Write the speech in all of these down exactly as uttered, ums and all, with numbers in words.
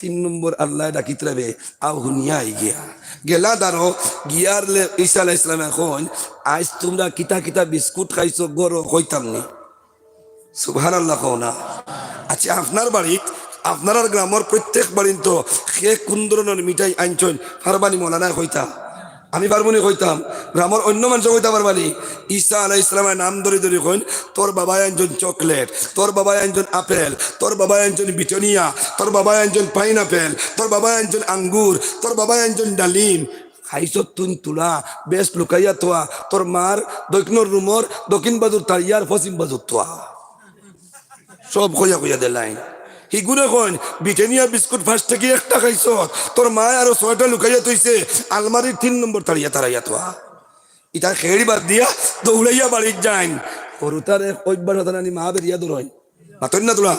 তিন নম্বর আল্লায় ডাকিতরা বে, আও হুনিয়া আই গিয়া। গেলা দারো, গিয়ার লে-, ঈসা আলাইহিস সালামে কইন, "আইজ তুমরা কিতা কিতা বিস্কুট খাইছো, গরো কইতাম নি।" সুবহানাল্লাহ কও না। আচ্ছা, আপনার বাড়িত, আপনারার গ্রামর প্রত্যেক বাড়িত তো কে কোন ধরনর মিঠাই আনছইন, পারবানি মৌলানায় কইতা? আমি পারমুনি কইতাম, গ্রামর অন্য মানষে কইতা পারবানি? ঈসা আলাইহিস সালামে নাম ধরি ধরি কইন, "তোর বাবায় আনছইন চকলেট, তোর বাবায় আনছইন আপেল, তোর বাবায় আনছইন বিটনিয়া, তোর বাবায় আনছইন পাইনাপেল, তোর বাবায় আনছইন আঙ্গুর, তোর বাবায় আনছইন ডালিম।" খাইছত তুইন তুলা, বেশ লুকাইয়া থোয়া, তোর মার দক্ষিণর রুমর দক্ষিণ বাজুর তারিয়ার পশ্চিম বাজুর থোয়া। সব কইয়া কইয়া দিলাইন। হিগুরে কইন, "ব্রিটানিয়া বিস্কুট পাঁচ টেকি একটা খাইছত, তোর মায় আরো ছয়টা লুকাইয়া থইছে, আলমারির তিন নম্বর তারিয়া তারাইয়া থোয়া।" ইতা খেড়ি বাদ দিয়া দৌড়াইয়া বাড়িত যাইন। হুরুতার এক অভ্যাস আছে নানি, মা বেরিয়া ধরইন। মাতইন না তোরা?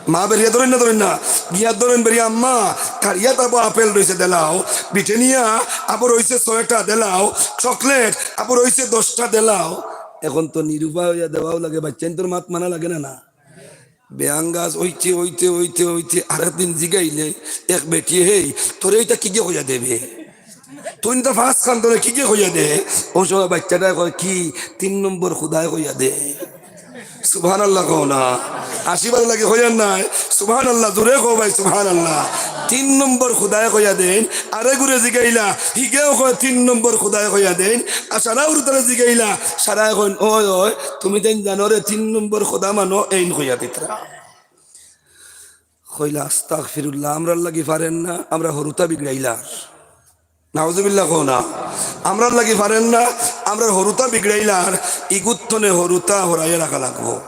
মা বেরিয়া ধরইন না, ধরইন না? গিয়া ধরইন বেরিয়া, "আম্মা, তারিয়াত আবো আপেল রইছে দিলাও, ব্রিটানিয়া আবো রইছে ছয়টা দিলাও, চকলেট আবো রইছে দশটা দিলাও।" এখন তো নিরুপায় অইয়া দেওয়াও লাগে, বাচ্চাইন্তর মাত মানা লাগে না, না? বেয়াঙ্গাজ অইতে, অইতে, অইতে, অইতে আরেকদিন জিগাইলে এক বেটিয়ে, "হেই, তোরে ইতা কিগে কইয়া দেবে? তুইন তো ফাঁস খান, তোরে কিগে কইয়া দে?" অউ সময় বাচ্চাটায় কয়, "কি? তিন নম্বর খুদায় কইয়া দে।" সুবহানাল্লাহ কও না। আশিবার লাগি কইয়ার নায়। সুবহানাল্লাহ, জোরে কও ভাই, সুবহানাল্লাহ। তিন নম্বর খুদায় কইয়া দেইন। আরেকগুরে জিগাইলা, হিগেও কয়, "তিন নম্বর খুদায় কইয়া দেইন।" আর সারা হুরুতারে জিগাইলা, সারায় কইন, "ওই, ওই, তুমি তাইন জানো রে, তিন নম্বর খুদা মানো?" এইন কইয়া দিতরা। কইলা, "আস্তাগফিরুল্লাহ, আমরার লাগি পারেন না, আমরার হুরুতা বিগড়াইলার।" নাউজুবিল্লাহ কও না। আমরার লাগি পারেন না, আমরার হুরুতা বিগড়াইলার, ইগুত্তনে হুরুতা হরাইয়া রাখা লাগবো।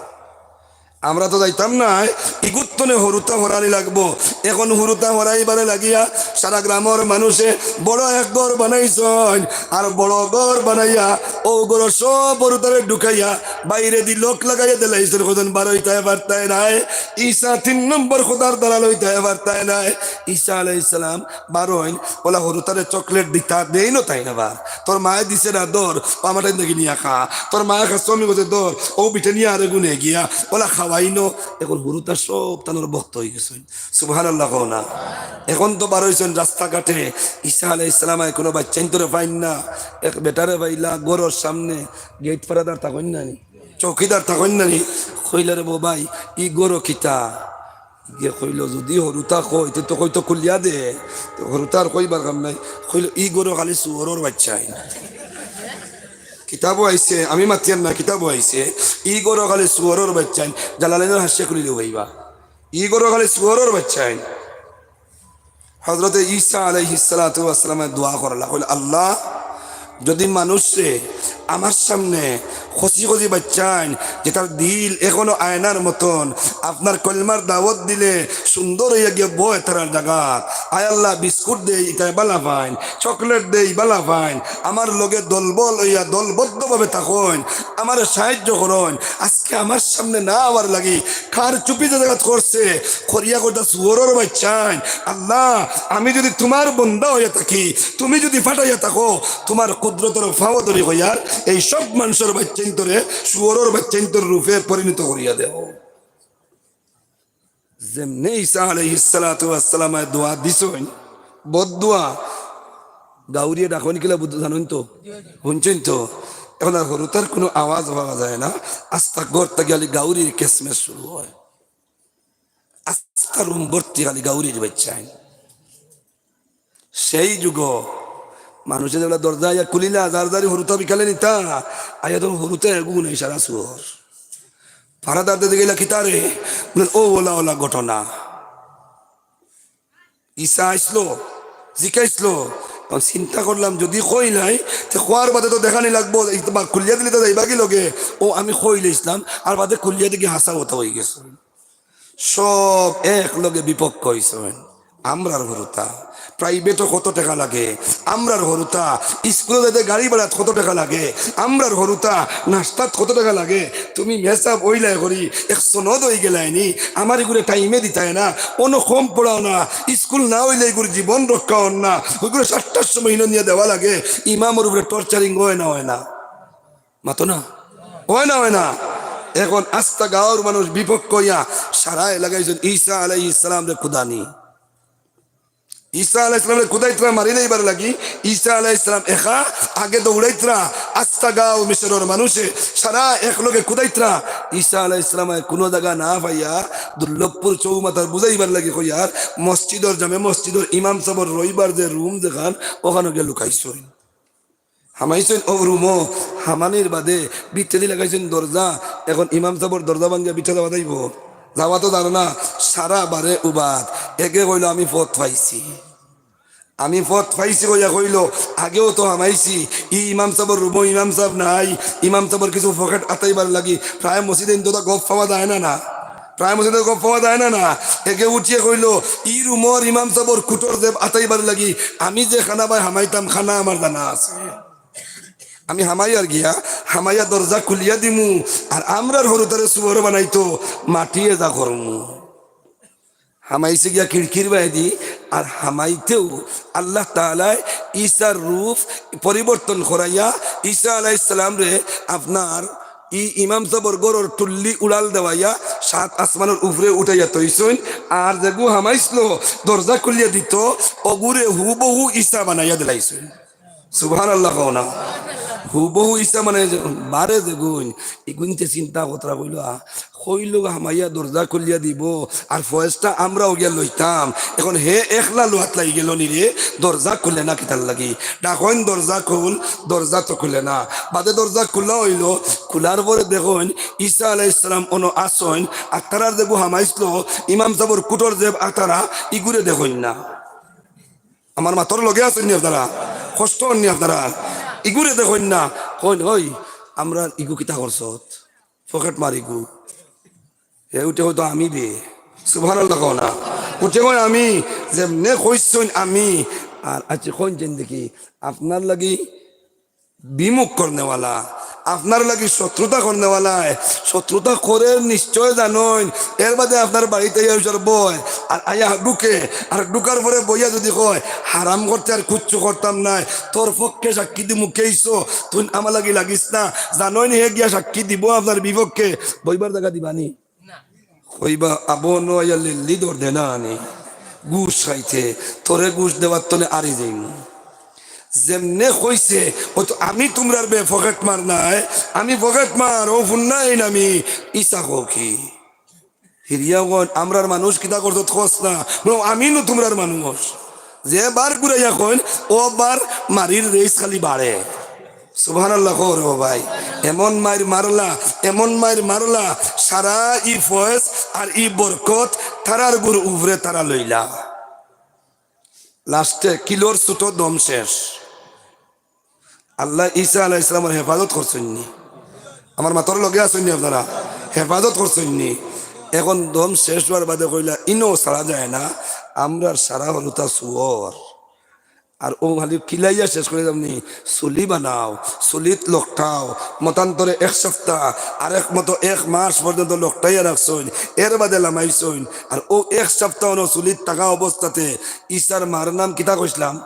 আমরা তো যাইতাম নায়, ইগুত্তনে হুরুতা হরানি লাগবো। এখন হুরুতা হরাইবারে লাগিয়া সারা গ্রামর মানুষে বড় এক ঘর বানাইছইন, আর বড় ঘর বানাইয়া অউ ঘরো সব হুরুতারে ঢুকাইয়া বাইরেদি লক লাগাইয়া দিলাইছইন, কইছইন, "বারইতায় পারতায় নায়।" ঈসা তিন নম্বর খুদার দালাল অইতায় পারতায় নায়। ঈসা আলাইহিস সালাম বারইন, অলা হুরুতারে চকলেট দিতা দেইন তাইন আবার। "তোর মায়ে দিছে না, ধর, ও আমার টাইম দেখি নিয়া খা। তোর মায়ে খাচ্ছে, আমি কইছে, ধর, অউ ব্রিটানিয়া আরেকগুনে গিয়া, অলা খাওয়াইন।" এখন হুরুতা সব তানর ভক্ত অইগেছইন। সুবহানাল্লাহ কও না। এখন তো বারইছইন রাস্তাঘাটে, ঈসা আলাইহিস সালাম আয় কুনু বাচ্চাইন্তরে পাইন না, এক বেটারে পাইলা ঘরর সামনে, গেইট পাহারাদার থাকইন না নি, চৌকিদার থাকইন না নি, কইলা, "রে বো ভাই, ই ঘরো কিতা?" ইগে কইলো, "যুদি হুরুতা কয়, তে তো কইতো খুলিয়া দে।" তে হুরুতার কইবার কাম নাই। কইলো, "ই ঘরো খালি শুয়োরর বাচ্চাইন।" কিতাবো আইছে, আমি মাতিয়ার না, কিতাবো আইছে, "ই ঘরো খালি শুয়োরর বাচ্চাইন।" জালালাইনর হাশিয়া খুলিলেও পাইবা। "ই ঘরো খালি শুয়োরর বাচ্চাইন।" হযরতে ঈসা আলাইহিস সালাতু ওয়াস সালামে দোয়া করলা, কইলা, "আল্লাহ, যুদি মানুষরে আমার সামনে খসি খসি বাচ্চাইন, যেটার দিল এখনো আয়নার মতন, আপনার কলমার দাওয়াত দিলে সুন্দর অইয়া গিয়া বয় তারার জাগাত। আয় আল্লাহ, বিস্কুট দেই, ইতায় বালা পাইন, চকলেট দেই, বালা পাইন, আমার লগে দলবল অইয়া দলবদ্ধভাবে থাকইন, আমারে সাহায্য করইন। আজকে আমার সামনে না আওয়ার লাগি কার চুপি যে জাগাত করছে, করিয়া কইতা শুয়োরর বাচ্চাইন। আল্লাহ, আমি যুদি তুমার বন্দা অইয়া থাকি, তুমি যুদি ফাটাইয়া থাকো, তুমার কুদরতর ফাও ধরি কইয়ার এই সব মানষর বাচ্চাইন্তরে শুয়োরর বাচ্চাইন্তর রূপে পরিণত করিয়া দেও।" যেমনে ঈসা আলাইহিস সালাতু ওয়াস সালামে দোয়া দিছইন, বদ দোয়া, গাউরিয়ে ডাকইন কিলা বুঝ-, জানইন তো, হুনছইন তো। এখন আর হুরুতার কুনু আওয়াজ পাওয়া যায় না, আস্তা ঘর থাকি খালি গাউরির কেসমেস শুরু অয়। আস্তা রুম ভর্তি খালি গাউরির বাচ্চাইন। সেই যুগো মানুষে যেগুলা দরজা আইয়া খুলিলা, যার যারি হুরুতা বিকালে নিতা, আইয়া তো হুরুতা এগু নাই, সারা শুয়োর। পাহারাদার দিকে গেলা, "কিতা রে?" বলে, "ও ওলা ওলা ঘটনা।" ঈসা আইসলো, জিকাইসলো। তখন চিন্তা করলাম, যুদি কইলাই, তে কওয়ার বাদে তো দেখানি লাগবো, এই তো বা খুলিয়া দিলে তো যাইবাগি লগে। ও আমি কইলাইসলাম, আর বাদে খুলিয়া দেখি হাছা কথা অইগেছে। সব এক লগে বিপক্ষ অইছইন। আমরার হুরুতা, প্রাইভেটো কত টেকা লাগে, আমরার হুরুতা, ইস্কুলো যাইতে গাড়ি ভাড়াত কত টেকা লাগে, আমরার হুরুতা, নাস্তাত কত টেকা লাগে। তুমি মেসাব অইলায় করি এক সনদ অইগেলায়নি, আমার ইগুরে টাইমে দিতায় না, অনো কম পড়াও না, ইস্কুল না অইলে ইগুর জীবন রক্ষা অর না, ওইগুরে সাতটার সময় হিনো নিয়া দেওয়া লাগে, ইমামর উপরে টর্চারিং অয় না, অয় না? মাতো না? অয় না, অয় না? এখন আস্তা গাঁওর মানুষ বিপক্ষ অইয়া সারায় লাগাইছইন ঈসা আলাইহিস সালামরে খুদা নি। ঈসা আলাইহিস সালামরে কুদাইতরা মারি দেইবার লাগি। ঈসা আলাইহিস সালাম একা আগে দৌড়াইতরা, আস্তা গাঁও মিশরর মানুষে সারা একলগে কুদাইতরা। ঈসা আলাইহিস সালাম কুনু জাগা না পাইয়া দুর্লভপুর চৌমাথার বুঝাইবার লাগি কইয়ার মসজিদর, জামে মসজিদর ইমাম সাবর রইবার যে রুম যেখান, ওখানো গিয়া লুকাইছইন। হামাইছইন অউ রুমো, হামানির বাদে ভিতরেদি লাগাইছইন দরজা। এখন ইমাম সাবর দরজা ভাঙ্গিয়া ভিতরে যাওয়া যাইবো? যাওয়া তো জানো না, সারা বারে উবাদ। একে কইলো, "আমি পথ পাইছি, আমি পথ পাইছি," কইয়া কইলো। আগেও তো হামাইছি, ই ইমাম সাবর রুমো ইমাম সাব নাই, ইমাম সাবর কিছু পকেট আতাইবার লাগি। প্রায় মসজিদে ইন তো গপ পাওয়া যায় না, না? প্রায় মসজিদে গপ পাওয়া যায় না, না? একে উঠিয়া কইলো, "ই রুমর ইমাম সাবর কুটর জেব আতাইবার লাগি আমি যে খানা বায় হামাইতাম, খানা আমার জানা আছে। আমি হামাইয়ার গিয়া, হামাইয়া দরজা খুলিয়া দিমু, আর আমরার হুরুতারে শুয়োর বানাইতো, মাটিয়ে যা করমু।" হামাইছে গিয়া খিড়কির বায়দি, আর হামাইতেউ আল্লাহ তাআলায় ঈসার রূপ পরিবর্তন করাইয়া ঈসা আলাইহিস সালামরে আপনার ই ইমাম সাবর ঘরর টুল্লি উড়াল দেওয়াইয়া সাত আসমানর উপরে উঠাইয়া থইছইন। আর যেগু হামাইছলো, দরজা খুলিয়া দিতো, অগুরে হুবহু ঈসা বানাইয়া দিলাইছইন। সুবহানাল্লাহ কও না। হুবহু ঈসা বানাইয়া যে-, বারে যেগুইন, ইগুইনতে চিন্তা করতরা কইলো, আ, কইলো হামাইয়া দরজা খুলিয়া দিবো, আর ফয়েজটা আমরাও গিয়া লইতাম। এখন হে একলা লুয়াত লাগি গেলো নি রে, দরজা খুলে না কিতার লাগি? ডাকইন, "দরজা খুল," দরজা তো খুলে না। বাদে দরজা খুলা অইলো, খুলার পরে দেখইন ঈসা আলাইহিস সালাম অনো আছইন, আর তারার যেগু হামাইছলো, ইমাম সাবর কুটর জেব আতারা, ইগুরে দেখইন না। আমার মাতর লগে আছইন নি আপনারা? কষ্ট অর নি আপনারা? ইগুরে দেখইন না। কইন, "ওই, আমরার ইগু কিতা করছত? পকেট মার ইগু।" হে উঠে কইতো, "আমি বে।" সুবহানাল্লাহ কও না। উঠে কইন, "আমি।" যেমনে কইছইন, "আমি।" আর আচ্ছা, কইন যেন দেখি, আপনার লাগি বিমুখ করনেওয়ালা, আপনার লাগি শত্রুতা করনেওয়ালায় শত্রুতা করের নিশ্চয় জানইন, এর বাদে আপনার বাড়িত আইয়া উসার বয়, আর আইয়া ঢুকে, আর ঢুকার পরে বইয়া যুদি কয়, "হারাম করতে আর কুচ্ছু করতাম নায়, তোর পক্ষে সাক্ষী দিমু কেইসো, তুই আমার লাগি লাগিস না", জানইন হে গিয়া সাক্ষী দিবো আপনার বিপক্ষে, বইবার জাগা দিবানি? কইবা, "আবো নয়া লেল্লি দর দে না আনি, ঘুষ খাইতে, তোরে ঘুষ দেওয়ার তনে আরি যাইমু।" যেমনে কইছে, "ও তো আমি তুমরার বে পকেট মার নায়, আমি পকেট মার, ও ফুন্নাইন আমি, ইসা কও কি?" হিরিয়া কইন, "আমরার মানুষ কিতা করছত কস না।" বলে, "আমি নু তুমরার মানুষ।" যে বার ঘুরাইয়া কইন, ও বার মারির রেস খালি বাড়ে। সুবহানাল্লাহ কও রে ভাই। এমন মাইর মারলা, এমন মাইর মারলা, সারা ই ফয়েজ আর ই বরকত তারার গুর উপরে তারা লইলা। লাস্টে কিলোর ছুটো দম শেষ। আল্লাহ ঈসা আলাইহিস সালামর হেফাজত করছইন নি? আমার মাতর লগে আছইন নি আপনারা? হেফাজত করছইন নি? এখন দম শেষ অওয়ার বাদে কইলা, "ইনো ছাড়া যায় না, আমরার সারা হুরুতা শুয়োর।" আর অউ খালি কিলাইয়া শেষ করি যামনি, চুলি বানাও, চুলিত লটকাও, মতান্তরে এক সপ্তাহ, আরেক মতো এক মাস পর্যন্ত লটকাইয়া রাখছইন, এর বাদে লামাইছইন। আর অউ এক সপ্তাহ অনো চুলিত থাকা অবস্থাতে ঈসার মার নাম কিতা কইছলাম?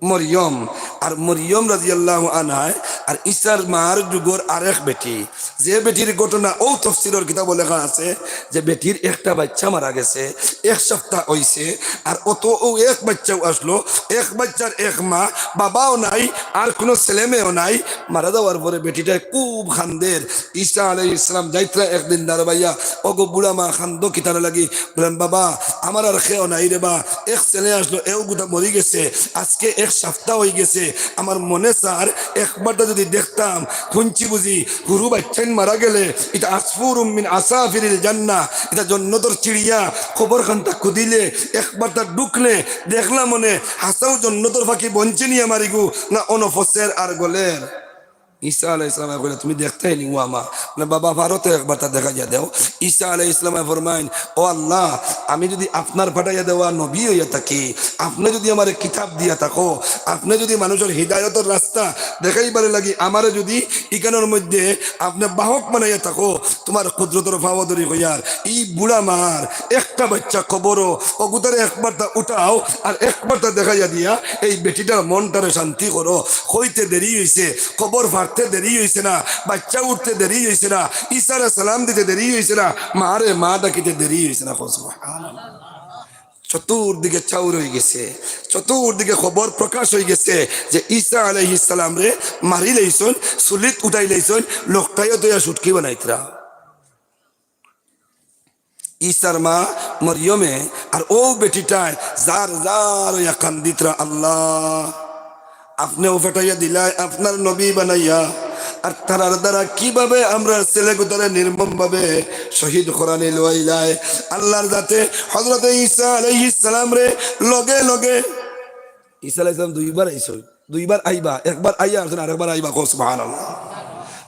মরিয়ম। আর মরিয়ম রাদিয়াল্লাহু আনহায় আর ঈসার মার যুগর আরেক বেটি, যে বেটির ঘটনা অউ তফসিরর কিতাবো লেখা আছে, যে বেটির একটা বাইচ্চা মারা গেছে, এক সপ্তাহ অইছে, আর অত অউ এক বাইচ্চাউ আছলো, এক বাইচ্চার এক মা, বাবাও নাই, আর কুনু ছেলে মেয়েও নাই, মারা যাওয়ার পরে বেটিটায় খুব কান্দের। ঈসা আলাইহিস সালাম যাইতরা একদিন দাঁড়াইয়া, "ওগো বুড়া মা, কান্দো কিতার লাগি?" বলেন, "বাবা, আমার আর কেউ নাই রে বা, এক ছেলে আছলো, এও গুতা মরি গেছে, আজকে এক সপ্তাহ অইগেছে, আমার মনে চার একবারটা যুদি দেখতাম, হুনছি বুঝি হুরু বাইচ্চাইন মারা গেলে, ইটা আসফুরুম মিন আসাফিরিল জান্নাহ, ইটা জন্নতর চিড়িয়া, কবর খান্তা খুদিলে, একবারটা ঢুকলে, দেখলাম মনে, হাছাউ জন্নতর পাখি বনছে নি আমার ইগু, না অনো ফসের আর গলের।" ঈসা আলাইহিস সালামে কইলা, "তুমি দেখতায় নি ও আমা?" বলে, "বাবা, পারো তো একবারটা দেখাইয়া দেও।" ঈসা আলাইহিস সালামে ফরমাইন, "ও আল্লাহ, আমি যুদি আপনার পাঠাইয়া দেওয়া নবী অইয়া থাকি, আপনে যুদি আমারে কিতাব দিয়া থাকো, আপনে যুদি মানুষর হিদায়তর রাস্তা দেখাইবার লাগি আমারে যুদি ইখানর মধ্যে আপনে বাহক বানাইয়া থাকো, তুমার কুদরতর পাও ধরি কইয়ার, ই বুড়া মার একটা বাইচ্চা কবরো, অগুতারে একবারটা উঠাও আর একবারটা দেখাইয়া দিয়া এই বেটিটার মনটারে শান্তি করো।" কইতে দেরি অইছে, কবর ফাড়তে দেরি অইছে না, বাইচ্চা উঠতে দেরি অইছে না, ঈসারে সালাম দিতে দেরি অইছে না, মারে মা ডাকিতে দেরি অইছে না। কও সুবহানাল্লাহ। চতুর্দিকে চাউর অইগেছে, চতুর্দিকে খবর প্রকাশ অইগেছে যে ঈসা আলাইহিস সালামরে মারি লাইছইন, চুলিত উঠাই লাইছইন, লকটাইয়া তইয়া শুটকি বানাইতরা। ঈসার মা মরিয়মে আর অউ বেটিটায় জার জার অইয়া কান্দিতরা, "আল্লাহ, আপনেউ ফাটাইয়া দিলায় আপনার নবী বানাইয়া, আর তারার দ্বারা কিভাবে আমরার ছেলেগুতারে নির্মমভাবে শহীদ করানি লইলায়?" আল্লাহর জাতে হযরতে ঈসা আলাইহিস সালামরে লগে লগে, ঈসা আলাইহিস সালাম দুইবার আইছইন, দুইবার আইবা, একবার আইয়া আরছইন, আরেকবার আইবা, কও সুবহানাল্লাহ।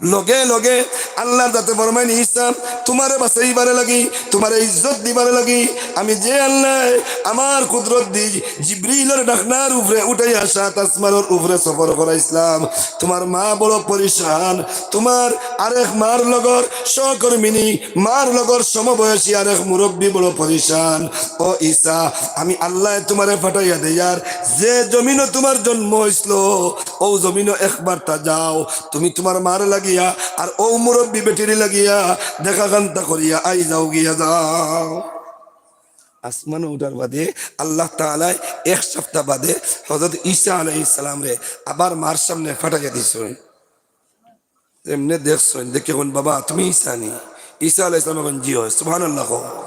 লগে লগে আল্লাহর জাতে ফরমাইন, "ঈসা, তুমারে বাঁচাইবার লাগি, তুমারে ইজ্জত দিবার লাগি, আমি যে আল্লায় আমার কুদরত দি জিব্রিলর ডাকনার উপরে উঠাইয়া সাত আসমানর উপরে সফর করাইছলাম, তুমার মা বড় পরিশান, তুমার আরেক মার লগর সহকর্মিনী, মার লগর সমবয়সী আরেক মুরব্বি বড় পরিশান। ও ঈসা, আমি আল্লায় তুমারে ফাটাইয়া দেইয়ার, যে জমিনো তুমার জন্ম অইছলো, অউ জমিনো একবারটা যাও, তুমি তুমার মার লাগিয়া আর অউ মুরব্বি বেটির লাগিয়া দেখা কান্তা করিয়া আই যাও, গিয়া যাও।" আসমানো উঠার বাদে আল্লাহ তাআলায় এক সপ্তাহ বাদে হযরত ঈসা আলাইহিস সালামরে আবার মার সামনে ফাটাইয়া দিছইন। এমনে দেখছইন, দেখি কইন, "বাবা, তুমি ঈসা নি?" ঈসা আলাইহিস সালামে কইন, "জি অয়।" সুবহানাল্লাহ কও।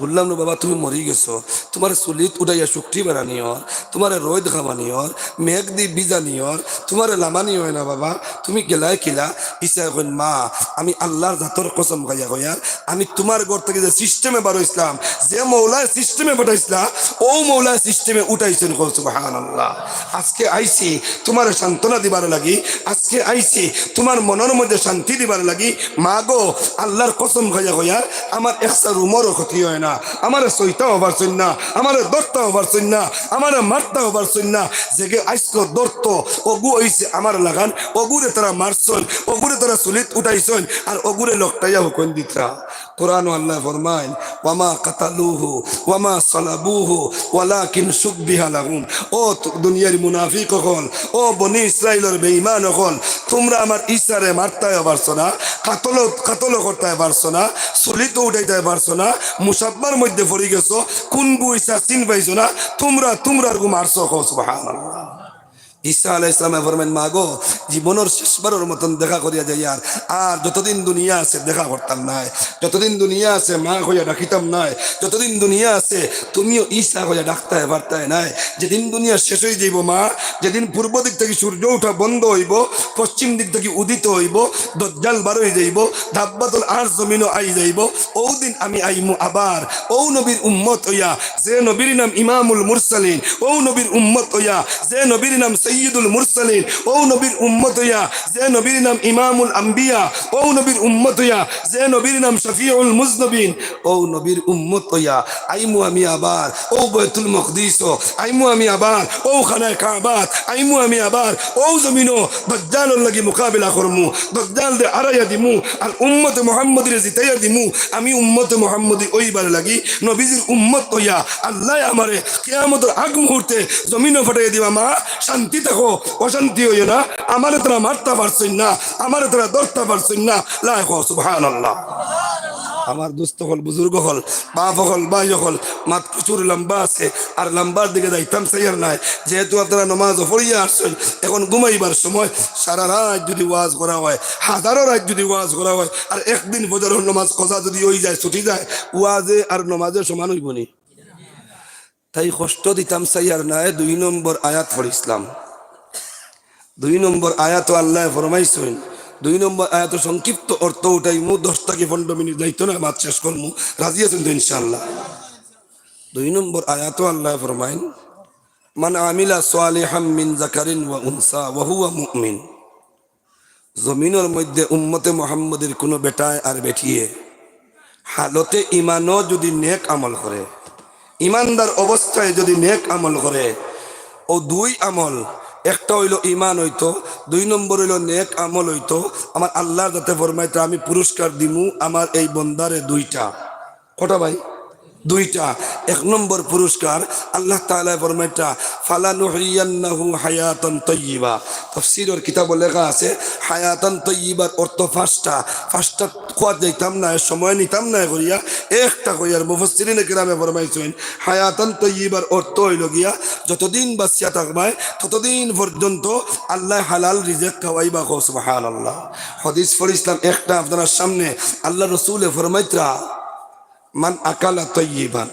হুনলাম নু, "বাবা, তুমি মরি গেছো, তুমারে চুলিত উঠাইয়া শুটকি বানানি অর, তুমারে রইদ খাওয়ানি অর, মেঘ দি ভিজানি অর, তুমারে লামানি অয় না বাবা, তুমি গেলায় কিলা?" ঈসায় কইন, "মা, আমি আল্লাহর জাতর কসম খাইয়া কইয়ার, আমি তুমার ঘর থাকি যে সিস্টেমে বারইছলাম, যে মৌলায় সিস্টেমে ফাটাইছলা, অউ মৌলায় সিস্টেমে উঠাইছইন।" কও সুবহানাল্লাহ। আজকে আইছি তুমারে সান্ত্বনা দিবার লাগি, আজকে আইছি তুমার মনর মধ্যে শান্তি দিবার লাগি। মা গো, আল্লাহর কসম খাইয়া কইয়ার, আমার একটা রুমরও ক্ষতি অয় না, আমারে ছইতাও পারছইন না, আমারে ধরতাও পারছইন না, আমারে মারতাও পারছইন না। যেগে আইজকু ধরতো, অগু অইছে আমার লাখান, অগুরে তারা মারছইন, অগুরে তারা চুলিত উঠাইছইন, আর অগুরে লকটাইয়া হুকুম দিতরা। কোরআনো আল্লায় ফরমাইন, "ওয়ামা কাতালুহু ওয়ামা সালাবুহু ওয়ালাকিন শুব্বিহা লাহুম।" ও তু-, দুনিয়ার মুনাফিক অকল, ও বনি ইসরাইলর বেঈমান অকল, তুমরা আমার ঈসারে মারতায় পারছো না, কাতল, কাতল করতায় পারছো না, চুলিত উঠাইতায় পারছো না, মুসাব্বার মধ্যে পড়ি গেছো, কুনগু ঈসা চিন পাইছো না, তুমরা, তুমরার গু মারছো, কও সুবহানাল্লাহ। ঈসা আলাইহিস সালামে ফরমাইন, "মা গো, জীবনর শেষবারর মতন দেখা করিয়া যাইয়ার, আর যতদিন দুনিয়া আছে দেখা করতাম নায়, যতদিন দুনিয়া আছে মা কইয়া ডাকিতাম নায়, যতদিন দুনিয়া আছে তুমিও ঈসা কইয়া ডাকতায় পারতায় নায়। যেদিন দুনিয়া শেষ অইযাইবো মা, যেদিন পূর্ব দিক থাকি সূর্য উঠা বন্ধ অইবো, পশ্চিম দিক থাকি উদিত অইবো, দজ্জাল বার অইযাইবো, দাব্বাতুল আরশ জমিনো আইযাইবো, অউ দিন আমি আইমু আবার, অউ নবীর উম্মত অইয়া, যে নবীর নাম ইমামুল মুরসালিন, অউ নবীর উম্মত অইয়া, যে নবীর নাম সাইয়্যিদুল মুরসালিন, অউ নবীর উম্মত অইয়া, যে নবীর নাম ইমামুল আম্বিয়া, অউ নবীর উম্মত অইয়া, যে নবীর নাম শফিউল মুজনবিন, অউ নবীর উম্মত অইয়া আইমু আমি আবার, অউ বায়তুল মকদিসো আইমু আমি আবার, অউ খানায়ে কাবাত আইমু আমি আবার, অউ জমিনো দজ্জালর লাগি মোকাবিলা করমু, দজ্জালরে আড়াইয়া দিমু, আর উম্মতে মুহাম্মদীরে জিতাইয়া দিমু। আমি উম্মতে মুহাম্মদী অইবার লাগি নবীজির উম্মত অইয়া আল্লায় আমারে কিয়ামতর আগ মুহূর্তে জমিনো ফাটাইয়া দিবা। মা, শান্তি থাকো, অশান্তি অইও না। আমারে তারা মারতা পারছইন না, আমারে তারা ধরতা পারছইন না। লা কও সুবহানাল্লাহ। আমার দোস্ত অকল, বুজুর্গ অকল, বাপ অকল, ভাই অকল, মাত প্রচুর লম্বা আছে, আর লম্বার দিকে যাইতাম চাইয়ার নায়। যেহেতু আপনারা নমাজও পড়িয়া আসছইন, এখন ঘুমাইবার সময়। সারা রাইত যুদি ওয়াজ করা অয়, হাজারো রাইত যুদি ওয়াজ করা অয়, আর একদিন ফজরর নমাজ কজা যুদি অইযায়, ছুটি যায়, ওয়াজে আর নমাজে সমান অইবো নি? তাই কষ্ট দিতাম চাইয়ার নায়, দুই নম্বর আয়াত পড়ছিলাম। দুই নম্বর আয়াতো আল্লায় ফরমাইছইন, দুই নম্বর আয়াতো সংক্ষিপ্ত অর্থ উঠাইমু, দশ থাকি পনরো মিনিট যাইতো না, মাত শেষ করমু। রাজি আছইন তো ইনশাআল্লাহ? দুই নম্বর আয়াতো আল্লায় ফরমাইন, "মান আমিলা সালিহাম মিন যাকারিন ওয়া উনসা ওয়া হুয়া মুমিন।" জমিনর মধ্যে উম্মতে মুহাম্মদীর কুনু বেটায় আর বেটিয়ে হালতে ইমানো যুদি নেক আমল করে, ইমানদার অবস্থায় যুদি নেক আমল করে, অউ দুই আমল, একটা অইলো ইমান অইতো, দুই নম্বর অইলো নেক আমল অইতো, আমার আল্লার যাতে ফরমাইতা আমি পুরস্কার দিমু আমার এই বন্দারে দুইটা। কটা ভাই? দুইটা। এক নম্বর পুরস্কার, আল্লাহ তাআলায় ফরমাইরা, "ফালানুহিয়ান্নাহু হায়াতান তাইয়্যিবা।" তাফসীরর কিতাবো লেখা আছে, হায়াতান তাইয়্যিবার অর্থ পাঁচটা। পাঁচটা কওয়াত যাইতাম না, সময় নিতাম না করিয়া একটা কইয়ার। মুফাসসিরিনে কেরামে ফরমাইছইন, হায়াতান তাইয়্যিবার অর্থ অইলো গিয়া, যতদিন বাঁচিয়া থাকবায়, ততদিন পর্যন্ত আল্লায় হালাল রিজিক খাওয়াইবা। কও সুবহানাল্লাহ। হাদিস পড়ছিলাম একটা আপনারার সামনে, আল্লার রসুলে ফরমাইরা, "মান আকালা তাইয়্যিবান",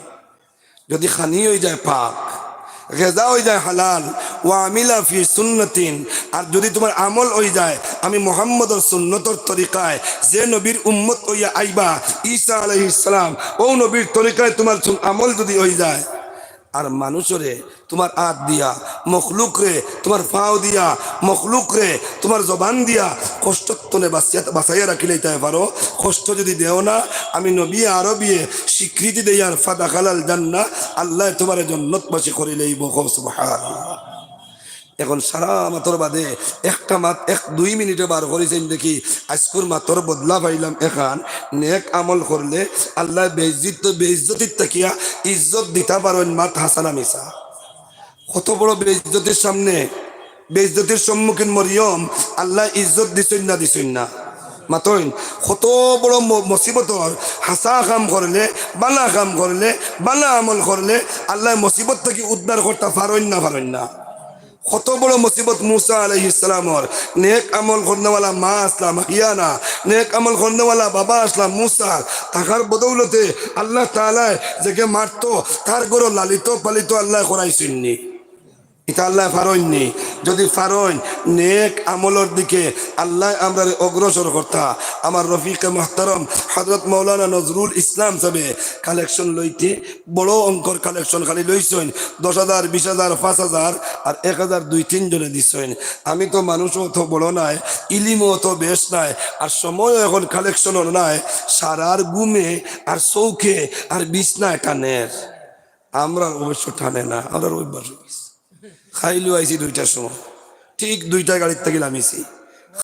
যদি খানি অইযায় পাক, গেজা অইযায় হালাল, "ওয়া আমিলা ফি সুন্নতিন", আর যদি তুমার আমল অইযায় আমি মুহাম্মদর সুন্নতর তরিকায়, যে নবীর উম্মত অইয়া আইবা ঈসা আলাইহিস সালাম, অউ নবীর তরিকায় তুমার সুন-, আমল যদি অইযায়, আর মানুষরে তুমার আত দিয়া, মখলুকরে তুমার পাও দিয়া, মখলুকরে তুমার জবান দিয়া কষ্টর তনে বাঁচিয়া, বাঁচাইয়া রাখিলাইতায় পারো। কষ্ট যদি দেও না, আমি নবী আরবিয়ে স্বীকৃতি দেইয়ার, "ফাদাখালাল জান্নাহ", আল্লায় তুমারে জন্নতবাসী করিলাইবো। কও সুবহানাল্লাহ। এখন সারা মাতর বাদে একটা মাত এক দুই মিনিটে বার করিছইন দেখি, আইজকুর মাতর বদলা পাইলাম এখান। নেক আমল করলে আল্লায় বেইজ্জত, বেইজ্জতির থাকিয়া ইজ্জত দিতা পারইন, মাত হাছা না মিছা? কত বড় বেইজ্জতির সামনে, বেইজ্জতির সম্মুখীন মরিয়ম, আল্লায় ইজ্জত দিছইন না, দিছইন না? মাতইন, কত বড় ম-, মুসিবতর হাছা কাম করলে, বালা কাম করলে, বালা আমল করলে আল্লায় মুসিবত থাকি উদ্ধার করতা পারইন না, পারইন না? কত বড় মুসিবত মুসা আলাইহিস সালামর, নেক আমল করনেওয়ালা মা আছলা, মাহিয়ানা, নেক আমল করনেওয়ালা বাবা আছলা মুসার, থাকার বদৌলতে আল্লাহ তাআলায় যেগে মারতো, তার ঘরো লালিত পালিত আল্লায় করাইছইন নি? ইতা আল্লায় পারইন নি? যদি পারইন, নেক আমলর দিকে আল্লায় আমরারে অগ্রসর করতা। আমার রফিকে মুহতারাম হযরত মাওলানা নজরুল ইসলাম সাবে কালেকশন লইতে বড় অঙ্কর কালেকশন খালি লইছইন, দশ হাজার, বিশ হাজার, পাঁচ হাজার আর এক হাজার দুই তিন জনে দিছইন। আমি তো মানুষও অত বড় নায়, ইলিমও অত বেশ নায়, আর সময়ও এখন কালেকশনর নায়। সারার ঘুমে আর চউখে আর বিছনায় টানের। আমরার অবশ্য টানে না, আমরার অভ্যাস অই গেছে। খাইলু আইছি দুইটার সময়, ঠিক দুইটায় গাড়ির থাকি লামিছি।